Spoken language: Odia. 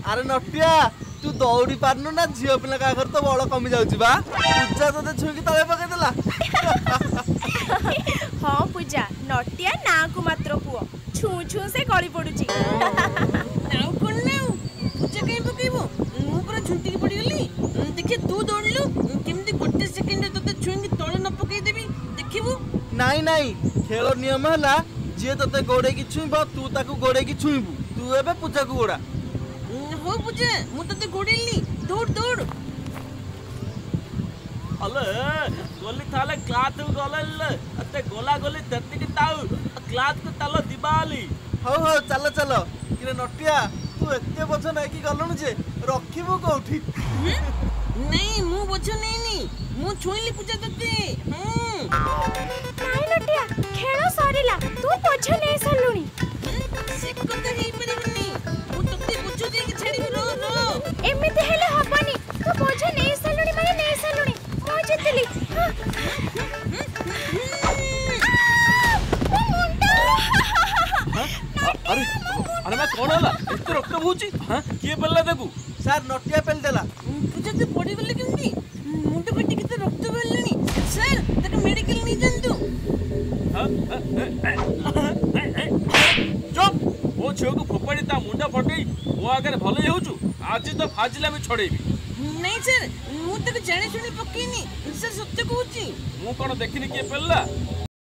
ଆରେ ନଟିଆ, ତୁ ଦୌଡ଼ି ପାରୁନୁ ନା ଝିଅ ପିଲାଙ୍କ ଆଗରେ ତ ବଳ କମି ଯାଉଛି ବା। ପୂଜା ତୋତେ ଛୁଇଁକି ତଳେ ପକେଇଦେଲା। ହଁ ପୂଜା, ନଟିଆ ନାଁକୁ ମାତ୍ର ପୁଅ, ଛୁଁ ଛୁଁ ସେ ଗଳି ପଡୁଛି। ଆଉ କଣ ନା, ଆଉ ପୂଜା କାହିଁ ପକେଇବ? ମୁଁ ପୁରା ଝୁଣ୍ଟିକି ପଡ଼ିଗଲି। ଦେଖେ, ତୁ ଦୌଡ଼ିଲୁ କେମିତି, ଗୋଟେ ସେକେଣ୍ଡରେ ତୋତେ ଛୁଇଁକି ତଳେ ନ ପକେଇଦେବି ଦେଖିବୁ। ନାଇଁ ନାଇଁ, ଖେଳ ନିୟମ ହେଲା ଯିଏ ତତେ ଗୋଡେଇକି ଛୁଇଁବ ତୁ ତାକୁ ଗୋଡେଇକି ଛୁଇଁବୁ। ତୁ ଏବେ ପୂଜାକୁ ଗୋଡା। ହଉ ପୂଜା, ମୁଁ ତତେ ଗୋଡେଇଲି, ଦୌଡ଼ ଦୌଡ଼। ಅಲ್ಲ ଗଲି ତାହେଲେ କ୍ଲାସକୁ ଗଲେ ଏତେ ଗଲା ଗଲି ସେତିକି ତାଉ କ୍ଲାସକୁ ଚାଲ ଯିବା। ହଉ ହଉ, ଚାଲ ଚାଲ। କିରେ ନଟିଆ, ତୁ ଏତେ ବୋଝ ନେଇକି ଗଲୁଣୁ ଯେ ରଖିବୁ କୋଉଠି? ନାଇଁ, ମୁଁ ବୋଝ ନେଇନି, ମୁଁ ଛୁଇଁଲି ପୂଜା ତତେ। ନାଇଁ ନଟିଆ, ଖେଳ ସରିଲା, ତୁ ବୋଝ ନେଇ ସାରିଲୁଣି। ସେ କଥା ହେଇପାରିବନି, ମୁଁ ତତେ ବୋଝ ଦେଇକି ଛାଡ଼ିବି, ର ର। ଏମିତି ହେଲେ ହବନି, ତୁ ବୋଝ ନେଇ ସାରିଲୁଣି ମାନେ ନେଇ ସାରିଲୁଣି। ମୁଁ ଜିତିଲି। ଆରେ ଆରେ ମା, କଣ ହେଲା? ଏତେ ରକ୍ତ ବହୁଛି, କିଏ ପେଲିଲା ତାକୁ? ସାର୍, ନଟିଆ ପେଲି ଦେଲା। ପୂଜା, ତୁ ପଡ଼ିଗଲେ କେମିତି? ମୁଣ୍ଡ ଫାଟି କେତେ ରକ୍ତ ବାହାରିଲାଣି। ସାର୍, ତାକୁ ମେଡିକାଲ ନେଇଯାଆନ୍ତୁ। ଚୁପ୍! ମୋ ଝିଅକୁ ଫୋପାଡ଼ି ତା ମୁଣ୍ଡ ଫଟେଇ ମୋ ଆଗରେ ଭଲ ହେଉଛୁ? ଆଜି ତ ଫାଜିଲା ଆମେ ଛଡେଇବି। ନାଇଁ ସାର୍, ମୁଁ ତାକୁ ଜାଣି ଶୁଣି ପକେଇନି ସାର୍, ସତ୍ୟ କହୁଛି। ମୁଁ କଣ ଦେଖିନି କିଏ ପେଲିଲା?